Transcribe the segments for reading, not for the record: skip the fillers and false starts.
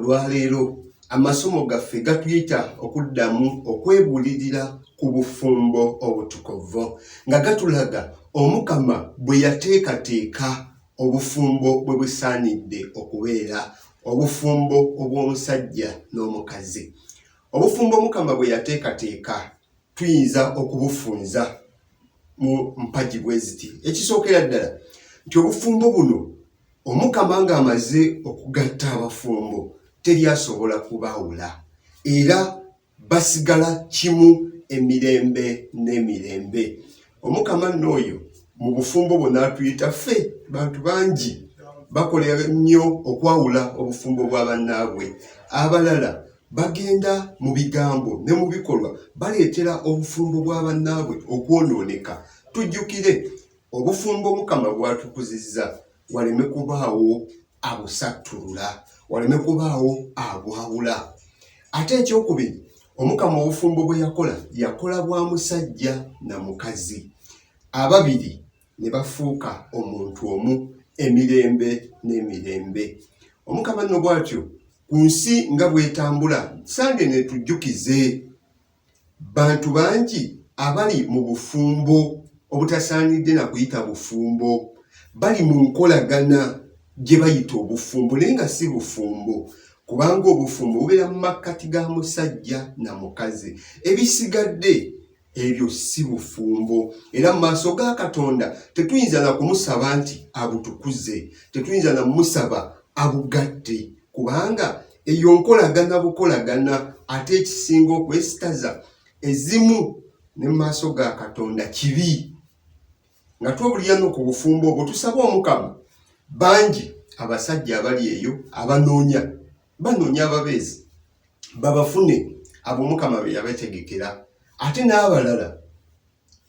Olwaleero amasomo gaffe gatuyita okuddamu okwebuulirira ku bufumbo obutukuvu nga gatulaga Omukama bwe yateekateeka obufumbo bwe busaanidde okubeera, obufumbo obw'omusajja n'omukazi. Obufumbo Omukama bwe yateekateeka tuyinza okubufunza mu mpagi bwe ziti. Ekisookera ddala nti obufumbo buno Omukama ng'amaze okugatta abafumbo teri asobola kubaawula era basigala kimu emirembe n'emirembe. Omukama nno oyo mu bufumbo bwo n'atuyita ffe bantu bangi bakola nnyo okwawula obufumbo bwa bannaabwe. Abalala bagenda mu bigambo ne mu bikolwa baleetera obufumbo bwa bannaabwe okwonooneka. Tujjukire Obufumbo Omukama bw'atukuzizza waleme kubaawo abusattulula, waleme kubaawo abwawula. Ate ekyokubiri, Omukama obufumbo bwe yakola, yakola bwa musajja na mukazi ababiri ne bafuuka omuntu omu emirembe n'emirembe. Omukama nno bw'atyo ku nsi nga bw'etambula, Sande netujjukize Bantu bangi abali mu bufumbo obutasaanidde na kuyita bufumbo bali mu nkolagana gye bayita obufumbo naye nga si bufumbo kubanga obufumbo bubeera mu makkati ga musajja na mukazi ebisigadde ebyo si bufumbo era mu maaso ga Katonda tetuyinza na kumusaba nti abutukuze tetuyinza na mumusaba abugatte kubanga eyo nkolagana bukolagana ate ekisinga okwesitaza ezimu ne mu maaso ga katonda kibi nga twobulira no ku bufumbo obwo tusaba omukama bangi abasajja abali eyo abanoonya banoonya ababeezi babafune abo omukama be yabategekera ate n'abalala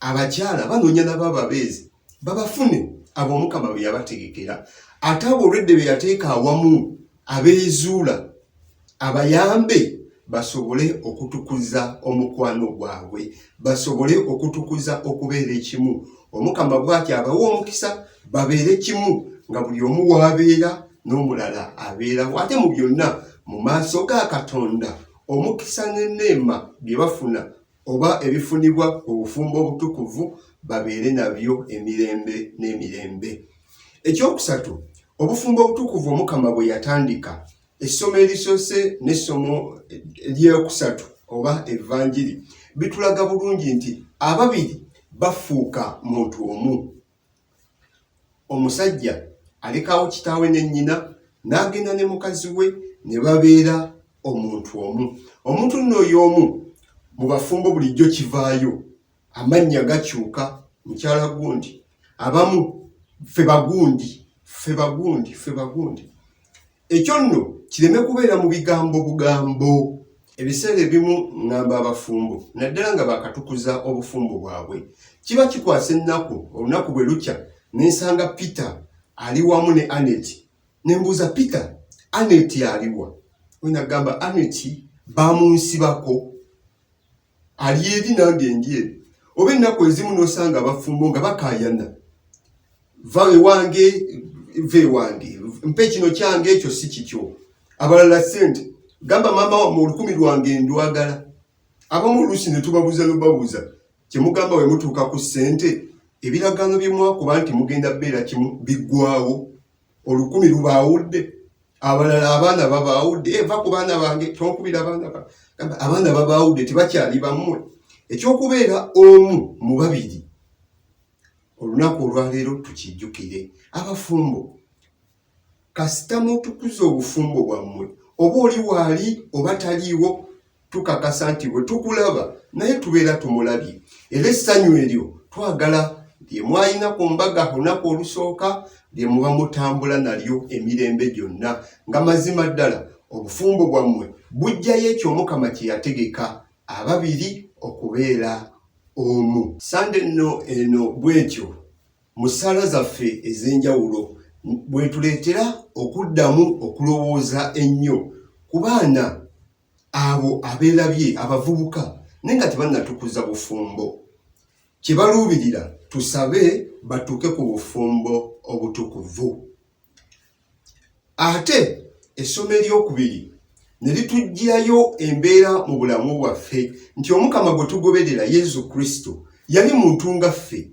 abakyala banoonya nabo ababeezi babafune abo omukama be yabategekera ate abo olwedde be yateeka awamu abeezuula abayambe basobole okutukuza omukwano gwabwe basobole okutukuza okubeera ekimu omukama bwati abawe omukisa babeere kimu nga buli omu waabeera n'omulala abeerawo ate mu byonna mu maaso ga katonda omukisa n'enneema bye bafuna oba ebifunibwa ku bufumbo obutukuvu babeere nabyo emirembe n'emirembe. Ekyokusatu, obufumbo obutukuvu Omukama bwe yatandika, essomo erisoose n'essomo eryokusatu oba Evanjiri bitulaga bulungi nti ababiri bafuuka muntu omu. Omusajja alekawo kitaawe ne nnyina n'agenda ne mukazi we ne babeera omuntu omu. Omuntu nno oyo omu mu bafumbo bulijjo kivaayo amannya gakyuka mukyala gundi abamu ffe bagundi ffe bagundi ffe bagundi Ekyo nno kireme kubeera mu bigambo bugambo. Ebiseera ebimu ŋŋamba abafumbo naddala nga baakatukuza obufumbo bwabwe, kiba kikwasa ennaku olunaku bwe lukya ne nsanga Peter ali wamu ne Annet ne mbuuza Peter, Annet aliwa? We nagamba Annet baamunsibako ali eri nange ndi eri. Oba ennaku ezimu n'osanga abafumbo nga bakaayana va ewange va ewange mpe kino kyange ekyo si kikyo abalala sente gamba maama wamwe olukumi lwange ndwagala abamu oluusi ne tubabuuza nobabuuza kyemugamba we mutuuka ku sente ebiragaano bye mwakuba nti mugenda beera kimu biggwawo olukumi lubaawudde abalala abaana babaawudde eh, va ku baana bange tonkubira abaana gamba abaana babaawudde tebakyali bammwe ekyokubeera omu mu babiri Olunaku olwaleero tukijjukire abafumbo, kasita mutukuza obufumbo bwammwe, oba oli waali oba taliiwo, tukakasa nti bwe tukulaba naye tubeera tumulabye, era essanyu eryo twagala lye mwalina ku mbaga olunaku olusooka lye muba mutambula nalyo emirembe gyonna, nga mazima ddala obufumbo bwammwe buggyayo ekyo Omukama kye yategeka ababiri okubeera omu. Sande nno eno bwetyo mu ssaala zaffe ez'enjawulo bwetuleetera okuddamu okulowooza ennyo ku baana abo abeerabye abavubuka naye nga tebannatukuza bufumbo. Kye baluubirira tusabe batuuke ku bufumbo obutukuvu. Ate essomo eryokubiri ne lituggyirayo embeera mu bulamu bwaffe nti Omukama gwe tugoberera Yesu Kristo yali muntu nga ffe,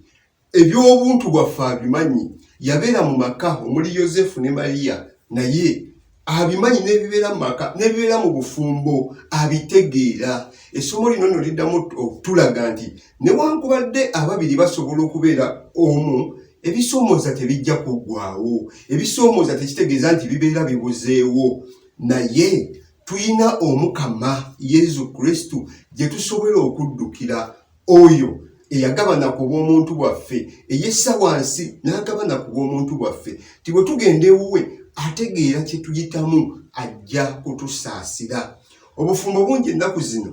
eby'obuntu bwaffe abimanyi, yabeera mu maka omuli Yosefu ne Mariya, naye abimanyi n'ebibeera mu maka n'ebibeera mu bufumbo abitegeera. Essomo lino nno liddamu okutulaga nti newankubadde ababiri basobola okubeera omu, ebisoomooza tebijja kuggwaawo. Ebisoomooza tekitegeeza nti bibeera bibuzeewo, naye tulina Omukama Yesu Kristo gye tusobola okuddukira, oyo eyagabana ku bw'omuntu bwaffe, eyessa wansi n'agabana ku bw'omuntu bwaffe, ti bwe tugenda ewuwe ategeera kye tuyitamu, ajja kutusaasira. Obufumbo bungi ennaku zino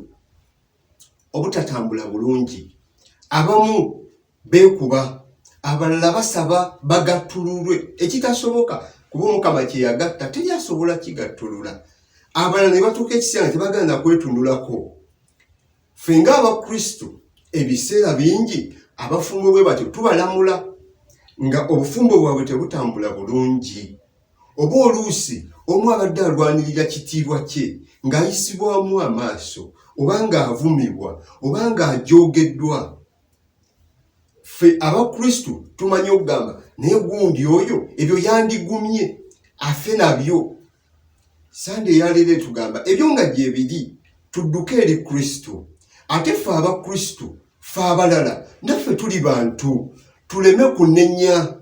obutatambula bulungi, abamu beekuba, abalala basaba bagattululwe, ekitasoboka kuba Omukama kye yagatta teri asobola kigattulula. Abalala ne batuuka ekiseera nga tebagenda kwetunulako. Ffe ng'Abakristo ebiseera bingi abafumbo bwe batyo tubalamula nga obufumbo bwabwe tebutambula bulungi, oba oluusi omu abadde alwanirira kitiibwa kye ng'ayisibwamu amaaso oba ng'avumibwa oba ng'ajoogeddwa. Ffe Abakristo tumanyi okugamba naye gundi oyo ebyo yandigumye afe nabyo. Sande eyaleero etugamba ebyo nga gyebiri, tudduke eri Kristo. Ate ffe Abakristo, ffe abalala naffe tuli bantu, tuleme kunenya,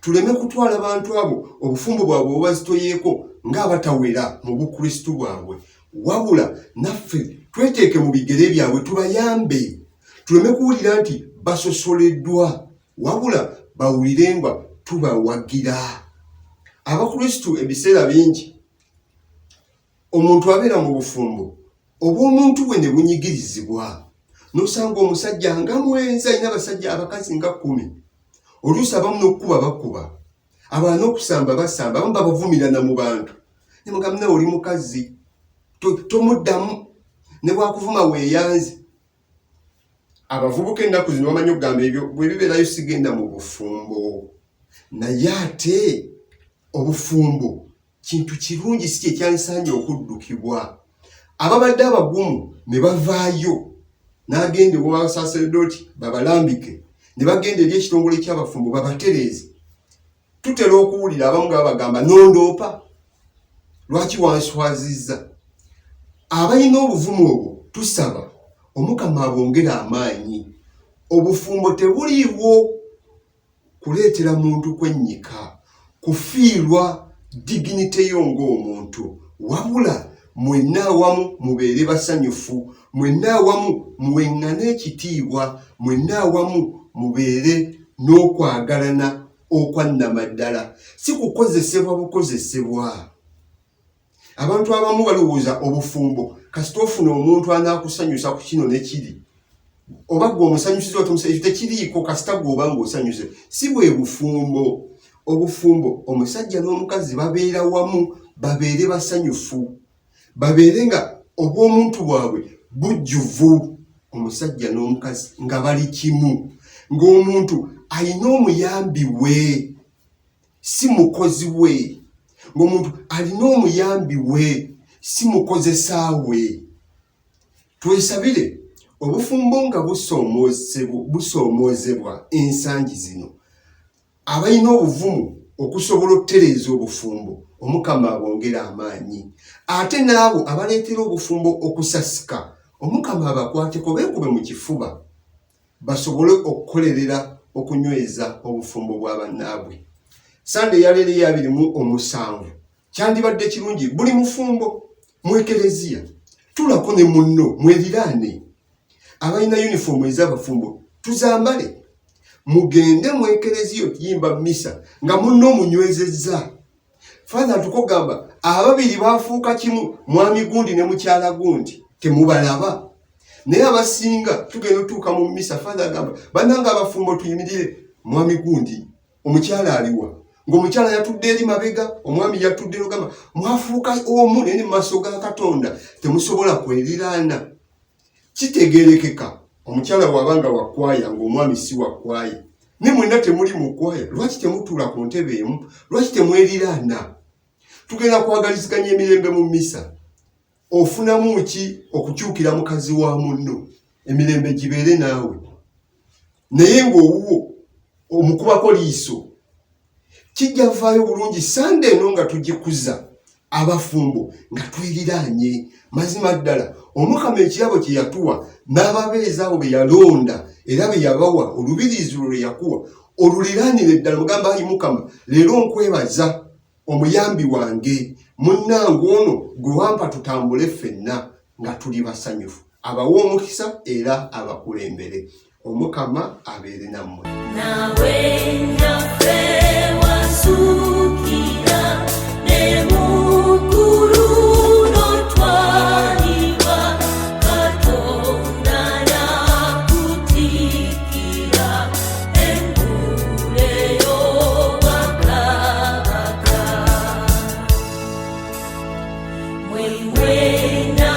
tuleme kutwala bantu abo obufumbo bwabwe obubazitoyeeko ng'abatawera mu Bukristo bwabwe, wabula naffe tweteeke mu bigere byabwe tubayambe, tuleme kuwulira nti basosoleddwa, wabula bawulire nga tubawagira. Abakristu ebiseera bingi omuntu abeera mu bufumbo obw'omuntu bwe ne bunyigirizibwa, n'osanga omusajja nga mwenzi, alina abasajja abakazi nga 10, oluusi abamu n'okukuba bakuba, abalala n'okusamba basamba, abamu babavumirana mu bantu, ne mugamba nawe oli mukazi tomuddamu, ne bwakuvuma weeyanze. Abavubuka ennaku zino bamanyi okugamba ebyo bwe bibeerayo sigenda mu bufumbo, naye ate obufumbo kintu kirungi, si kye kyandisaanye okuddukibwa. Ababadde abagumu ne bavaayo n'agenda ew'abasaseredooti babalambike, ne bagenda eri ekitongole ky'abafumbo babatereeze. Tutera okuwulira abamu nga babagamba nondoopa, lwaki wanswazizza? Abalina obuvumu obwo tusaba Omukama abongere amaanyi. Obufumbo tebuliiwo kuleetera muntu kwennyika, kufiirwa dignity yo ng'omuntu, wabula mwenna awamu mubeere basanyufu, mwenna awamu muweŋŋane ekitiibwa, mwenna awamu mubeere n'okwagalana okwannamaddala, si kukozesebwa bukozesebwa. Abantu abamu balowooza obufumbo kasita ofuna omuntu anaakusanyusa ku kino ne kiri, oba gwe omusanyusiza otamusanyusa tekiriiko, kasita gwe oba ng'osanyuse. Si bwe bufumbo. Obufumbo omusajja n'omukazi babeera wamu, babeere basanyufu, babeere nga obw'omuntu bwabwe bujjuvu, omusajja n'omukazi nga bali kimu, ng'omuntu alina omuyambi we si mukozi we, ng'omuntu alina omuyambi we si mukozesa we. Twesabire obufumbo nga busoomoozebwa ensangi zino, abalina obuvumu okusobola okutereeza obufumbo Omukama abongere amaanyi, ate n'abo abaleetera obufumbo okusasika Omukama abakwateko beekube mu kifuba basobole okukolerera okunyweza obufumbo bwa bannaabwe. Sande eyaleero eya 27 kyandibadde kirungi buli mufumbo mu ekereziya tulako ne munno mweriraane. Abalina yunifoomu ez'abafumbo tuzambale, mugende mu ekereziya okuyimba misa nga munno omunywezezza. Father tukugamba ababiri bafuuka kimu, mwami gundi ne mukyala gundi temubalaba, naye abasinga tugenda otuuka mu misa, Father agamba bannange abafumbo tuyimirire, mwami gundi omukyala aliwa? Ng'omukyala yatudde eri mabega, omwami yatudde ogamba mwafuuka omu, naye ne mu maaso ga Katonda temusobola kweriraana. Kitegeerekeka omukyala bw'aba nga wa kwaya ng'omwami si wa kwaya, ne mwenna temuli mu kwaya, lwaki temutuula ku ntebe emu? Lwaki temweriraana? Tugenda kwagaliziganya emirembe mu misa. Ofunamu ki okukyukira mukazi wa munno? Emirembe gibeere naawe, naye ng'owuwo omukubako liiso. Kijja vaayo bulungi sande eno nga tugikuza abafumbo nga tweriraanye. Mazima ddala Omukama ekirabo kye yatuwa n'ababeezi abo be yalonda era be yabawa olubiriizi lwo lwe yakuwa oluliraanire ddala, mugamba ayi Mukama, leero nkwebaza omuyambi wange munnange ono gwe wampa tutambule ffenna nga tuli basanyufu. Abawe omukisa era abakulembere. Omukama abeere nammwe. Nawe naffe wasukira ne muggulu n'otwalibwa, Katonda n'akutikira engule y'obwakabaka. Mwe mwena.